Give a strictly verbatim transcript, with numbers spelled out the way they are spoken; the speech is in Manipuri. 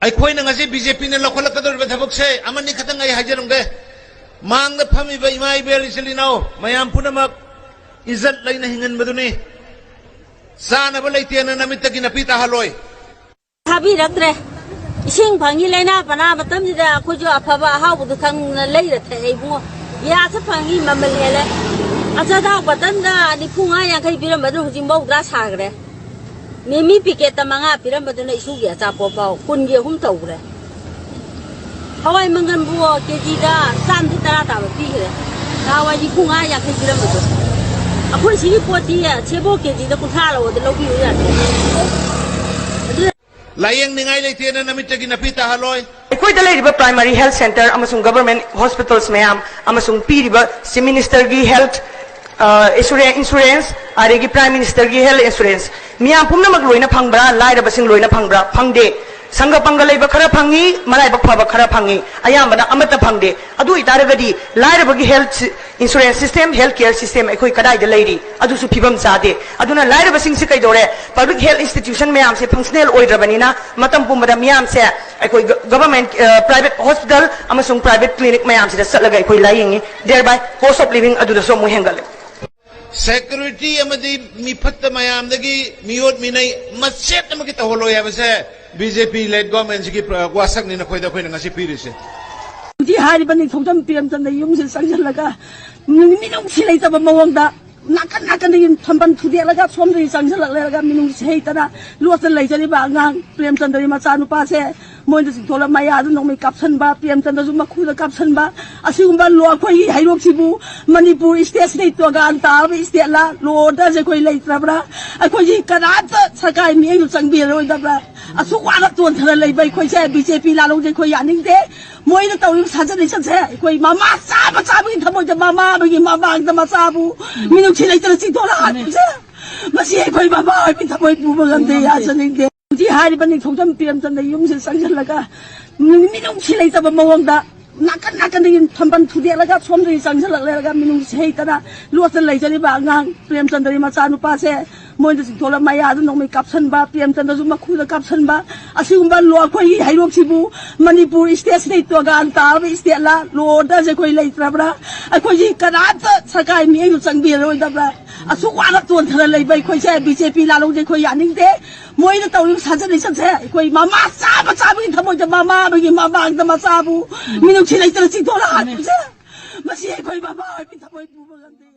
ꯑꯩꯈꯣꯏꯅ ꯉꯁꯤ ꯕꯤ ꯖꯦ ꯄꯤꯅ ꯂꯧꯈꯠꯂꯛꯀꯗꯧꯔꯤꯕ ꯊꯕꯛꯁꯦ ꯑꯃꯅꯤ ꯈꯛꯇꯪ ꯑꯩ ꯍꯥꯏꯖꯔꯝꯒꯦ꯫ ꯃꯥꯡꯗ ꯐꯝꯃꯤꯕ ꯏꯃꯥ ꯏꯕꯦꯜ ꯏꯆꯤꯜ ꯏꯅꯥꯎ ꯃꯌꯥꯝ ꯄꯨꯝꯅꯃꯛ ꯏꯖꯠ ꯂꯩꯅ ꯍꯤꯡꯍꯟꯕꯗꯨꯅꯤ꯫ ꯆꯥꯅꯕ ꯂꯩꯇꯦꯅ ꯅꯃꯤꯠꯇꯒꯤ ꯅꯥꯄꯤ ꯇꯥꯍꯜꯂꯣꯏ꯫ ꯊꯥꯕꯤꯔꯛꯇ꯭ꯔꯦ꯫ ꯏꯁꯤꯡ ꯐꯪꯉꯤ ꯂꯥꯏꯅꯥ ꯄꯅꯥ ꯃꯇꯝꯁꯤꯗ ꯑꯩꯈꯣꯏꯁꯨ ꯑꯐꯕ ꯑꯍꯥꯎꯕꯗꯨ ꯈꯪꯗꯅ ꯂꯩꯔ ꯊꯛꯑꯦ ꯏꯕꯨꯡꯉꯣ꯫ ꯒ꯭ꯌꯥꯁꯁꯨ ꯐꯪꯉꯤ ꯃꯃꯜ ꯍꯦꯜꯂꯦ꯫ ꯑꯆꯥꯊꯥꯎ ꯕꯇꯟꯗ ꯅꯤꯐꯨ ꯃꯉꯥ ꯌꯥꯡꯈꯩ ꯄꯤꯔꯝꯕꯗꯨ ꯍꯧꯖꯤꯛ ꯃꯧꯗ꯭ꯔꯥ ꯁꯥꯈ꯭ꯔꯦ꯫ ꯃꯤꯃꯤ ꯄꯤꯀꯦꯠꯇ ꯃꯉꯥ ꯄꯤꯔꯝꯕꯗꯨꯅ ꯏꯁꯨꯒꯤ ꯑꯆꯥꯄꯣꯠ ꯐꯥꯎ ꯀꯨꯟꯒꯤ ꯑꯍꯨꯝ ꯇꯧꯈ꯭ꯔꯦ꯫ ꯍꯋꯥꯏ ꯃꯪꯒꯟꯕꯨ ꯀꯦꯖꯤꯗ ꯆꯥꯝꯗꯤ ꯇꯔꯥ ꯇꯥꯕ ꯄꯤꯈ꯭ꯔꯦ꯫ ꯅꯍꯥꯟꯋꯥꯏ ꯅꯤꯐꯨ ꯃꯉꯥ ꯌꯥꯡꯈꯩ ꯄꯤꯔꯝꯕꯗꯣ꯫ ꯑꯩꯈꯣꯏ ꯁꯤꯒꯤ ꯄꯣꯠꯇꯤ ꯁꯦꯕꯣꯠ ꯀꯦꯖꯤꯗ ꯀꯨꯟꯊ꯭ꯔꯥ ꯂꯧꯕꯗ ꯂꯧꯕꯤꯌꯨ ꯌꯥꯗꯦ꯫ ꯑꯗꯨꯅ ꯂꯥꯏꯌꯦꯡꯅꯤꯡꯉꯥꯏ ꯂꯩꯇꯦꯅ ꯅꯃꯤꯠꯇꯒꯤ ꯅꯥꯄꯤ ꯇꯥꯍꯜꯂꯣꯏ꯫ ꯑꯩꯈꯣꯏꯗ ꯂꯩꯔꯤꯕ primary health centre ꯑꯃꯁꯨꯡ government hospitals ꯃꯌꯥꯝ ꯑꯃꯁꯨꯡ ꯄꯤꯔꯤꯕ Chief Minister ꯒꯤ health insurance ꯑꯗꯒꯤ Prime Minister ꯒꯤ health insurance ꯃꯤꯌꯥꯝ ꯄꯨꯝꯅꯃꯛ ꯂꯣꯏꯅ ꯐꯪꯕ꯭ꯔꯥ? ꯂꯥꯏꯔꯕꯁꯤꯡ ꯂꯣꯏꯅ ꯐꯪꯕ꯭ꯔꯥ? ꯐꯪꯗꯦ꯫ ꯁꯪꯒ ꯄꯪꯒ ꯂꯩꯕ ꯈꯔ ꯐꯪꯉꯤ, ꯃꯔꯥꯏꯕꯛ ꯐꯕ ꯈꯔ ꯐꯪꯉꯤ, ꯑꯌꯥꯝꯕꯅ ꯑꯃꯠꯇ ꯐꯪꯗꯦ꯫ ꯑꯗꯨ ꯑꯣꯏꯇꯥꯔꯒꯗꯤ ꯂꯥꯏꯔꯕꯒꯤ health insurance system, health care system ꯑꯩꯈꯣꯏ ꯀꯗꯥꯏꯗ ꯂꯩꯔꯤ? ꯑꯗꯨꯁꯨ ꯐꯤꯕꯝ ꯆꯥꯗꯦ꯫ ꯑꯗꯨꯅ ꯂꯥꯏꯔꯕꯁꯤꯡꯁꯤ ꯀꯩꯗꯧꯔꯦ? Public health institution ꯃꯌꯥꯝꯁꯦ functional ꯑꯣꯏꯗ꯭ꯔꯕꯅꯤꯅ ꯃꯇꯝ ꯄꯨꯝꯕꯗ ꯃꯤꯌꯥꯝꯁꯦ ꯑꯩꯈꯣꯏ government private hospital ꯑꯃꯁꯨꯡ private clinic ꯃꯌꯥꯝꯁꯤꯗ ꯆꯠꯂꯒ ꯑꯩꯈꯣꯏ ꯂꯥꯏꯌꯦꯡꯉꯤ꯫ Thereby cost of living ꯑꯗꯨꯗꯁꯨ ꯑꯃꯨꯛ ꯍꯦꯟꯒꯠꯂꯦ꯫ Security ꯑꯃꯗꯤ ꯃꯤꯐꯠꯇ ꯃꯌꯥꯝꯗꯒꯤ ꯃꯤꯑꯣꯠ ꯃꯤꯅꯩ ꯃꯆꯦꯠ ꯑꯃꯒꯤ ꯇꯧꯍꯜꯂꯣꯏ ꯍꯥꯏꯕꯁꯦ B J P led government ꯁꯤꯒꯤ ꯋꯥꯁꯛꯅꯤ ꯅꯈꯣꯏꯗ ꯑꯩꯈꯣꯏꯅ ꯉꯁꯤ ꯄꯤꯔꯤꯁꯦ꯫ ꯍꯧꯖꯤꯛ ꯍꯥꯏꯔꯤꯕ ꯅꯤꯡꯊꯧꯖꯝ ꯄ꯭ꯔꯦꯝꯆꯟꯗ꯭ꯔ ꯌꯨꯝꯁꯤꯗ ꯆꯪꯁꯤꯜꯂꯒ ꯃꯤꯅꯨꯡꯁꯤ ꯂꯩꯇꯕ ꯃꯑꯣꯡꯗ ꯅꯥꯀꯟ ꯅꯥꯀꯟꯗꯒꯤ ꯊꯝꯕꯜ ꯊꯨꯗꯦꯛꯂꯒ ꯁꯣꯝꯗꯒꯤ ꯆꯪꯁꯤꯜꯂꯛ ꯂꯩꯔꯒ ꯃꯤꯅꯨꯡꯁꯤ ꯍꯩꯇꯅ ꯂꯣꯠꯇ ꯂꯩꯖꯔꯤꯕ ꯑꯉꯥꯡ ꯄ꯭ꯔꯦꯝꯆꯟꯗ꯭ꯔꯒꯤ ꯃꯆꯥꯅꯨꯄꯥꯁꯦ ꯃꯣꯏꯅ ꯆꯤꯡꯊꯣꯛꯂꯒ ꯃꯌꯥꯗ ꯅꯣꯡꯃꯩ ꯀꯥꯞꯁꯟꯕ, ꯄ꯭ꯔꯦꯝꯆꯟꯗ꯭ꯔꯁꯨ ꯃꯈꯨꯗ ꯀꯥꯞꯁꯟꯕ, ꯑꯁꯤꯒꯨꯝꯕ ꯂꯣ-, ꯑꯩꯈꯣꯏꯒꯤ ꯍꯩꯔꯣꯛꯁꯤꯕꯨ ꯃꯅꯤꯄꯨꯔ stateꯁꯤꯗꯩ ꯇꯣꯉꯥꯟ ꯇꯥꯔꯕ stateꯂ? Law orderꯁꯦ ꯑꯩꯈꯣꯏ ꯂꯩꯇ꯭ꯔꯕ꯭ꯔꯥ? ꯑꯩꯈꯣꯏꯁꯤ ꯀꯅꯥꯝꯇ ꯁꯔꯀꯥꯔꯒꯤ ꯃꯤꯠꯌꯦꯡꯁꯨ ꯆꯪꯕꯤꯔꯔꯣꯏꯗꯕ꯭ꯔꯥ? ꯑꯁꯨꯛ ꯋꯥꯅ ꯇꯣꯟꯊꯅ ꯂꯩꯕ ꯑꯩꯈꯣꯏꯁꯦ B J P ꯂꯥꯜꯍꯧꯁꯦ ꯑꯩꯈꯣꯏ ꯌꯥꯅꯤꯡꯗꯦ꯫ ꯃꯣꯏꯅ ꯇꯧꯔꯤꯕ ꯁꯥꯖꯠ ꯂꯤꯆꯠꯁꯦ ꯑꯩꯈꯣꯏ ꯃꯃꯥ ꯆꯥꯕ ꯆꯥꯕꯒꯤ ꯊꯃꯣꯏꯗ ꯃꯃꯥ ꯑꯃꯒꯤ ꯃꯃꯥꯡꯗ ꯃꯆꯥꯕꯨ ꯃꯤꯅꯨꯡꯁꯤ ꯂꯩꯇꯅ ꯆꯤꯡꯊꯣꯛꯅ ꯍꯥꯠꯄꯁꯦ ꯃꯁꯤ ꯑꯩꯈꯣꯏ ꯃꯃꯥ ꯑꯣꯏꯕꯒꯤ ꯊꯃꯣꯏ ꯄꯨꯕ ꯉꯝꯗꯦ, ꯌꯥꯖꯅꯤꯡꯗꯦ꯫ ꯍꯧꯖꯤꯛ ꯍꯥꯏꯔꯤꯕ ꯅꯤꯡꯊꯧꯖꯝ ꯄ꯭ꯔꯦꯝꯆꯟꯗ꯭ꯔ ꯌꯨꯝꯁꯤꯗ ꯆꯪꯁꯤꯜꯂꯒ ꯃꯤꯅꯨꯡꯁꯤ ꯂꯩꯇꯕ ꯃꯑꯣꯡꯗ ꯅꯥꯀꯟ ꯅꯥꯀꯟꯗꯒꯤ ꯊꯝꯕꯜ ꯊꯨꯗꯦꯛꯂꯒ ꯁꯣꯝꯗꯒꯤ ꯆꯪꯁꯤꯜꯂꯛ ꯂꯩꯔꯒ ꯃꯤꯅꯨꯡꯁꯤ ꯍꯩꯇꯅ ꯂꯣꯠꯇ ꯂꯩꯖꯔꯤꯕ ꯑꯉꯥꯡ ꯄ꯭ꯔꯦꯝꯆꯟꯗ꯭ꯔꯒꯤ ꯃꯆꯥꯅꯨꯄꯥꯁꯦ ꯃꯣꯏꯅ ꯆꯤꯡꯊꯣꯛꯂꯒ ꯃꯌꯥꯗ ꯅꯣꯡꯃꯩ ꯀꯥꯞꯁꯟꯕ, ꯄ꯭ꯔꯦꯝꯆꯟꯗ꯭ꯔꯁꯨ ꯃꯈꯨꯗ ꯀꯥꯞꯁꯟꯕ, ꯑꯁꯤꯒꯨꯝꯕ ꯂꯣ-, ꯑꯩꯈꯣꯏꯒꯤ ꯍꯩꯔꯣꯛꯁꯤꯕꯨ ꯃꯅꯤꯄꯨꯔ ꯁ꯭ꯇꯦꯠꯁꯤꯗꯩ ꯇꯣꯉꯥꯟ ꯇꯥꯔꯕ ꯁ꯭ꯇꯦꯠꯂ? ꯂꯣ ꯑꯣꯔꯗꯔꯁꯦ ꯑꯩꯈꯣꯏ ꯂꯩꯇ꯭ꯔꯕ꯭ꯔꯥ? ꯑꯩꯈꯣꯏꯁꯤ ꯀꯅꯥꯝꯇ ꯁꯔꯀꯥꯔꯒꯤ ꯃꯤꯠꯌꯦꯡꯁꯨ ꯆꯪꯕꯤꯔꯔꯣꯏꯗꯕ꯭ꯔꯥ? ꯑꯁꯨꯛ ꯋꯥꯅ ꯇꯣꯟꯊꯅ ꯂꯩꯕ ꯑꯩꯈꯣꯏꯁꯦ ꯕꯤ ꯖꯦ ꯄꯤ ꯂꯥꯜꯍꯧꯁꯦ ꯑꯩꯈꯣꯏ ꯌꯥꯅꯤꯡꯗꯦ꯫ ꯃꯣꯏꯅ ꯇꯧꯔꯤꯕ ꯁꯥꯖꯟ ꯂꯤꯆꯠꯁꯦ ꯑꯩꯈꯣꯏ ꯃꯃꯥ ꯆꯥꯕ ꯆꯥꯕꯒꯤ ꯊꯃꯣꯏꯗ ꯃꯃꯥ ꯑꯃꯒꯤ ꯃꯃꯥꯡꯗ ꯃꯆꯥꯕꯨ ꯃꯤꯅꯨꯡꯁꯤ ꯂꯩꯇꯅ ꯆꯤꯡꯊꯣꯛꯂꯛꯑꯕꯁꯦ, ꯃꯁꯤ ꯑꯩꯈꯣꯏ ꯃꯃꯥ ꯑꯣꯏꯕꯒꯤ ꯊꯃꯣꯏ ꯄꯨꯕ ꯉꯝꯗꯦ꯫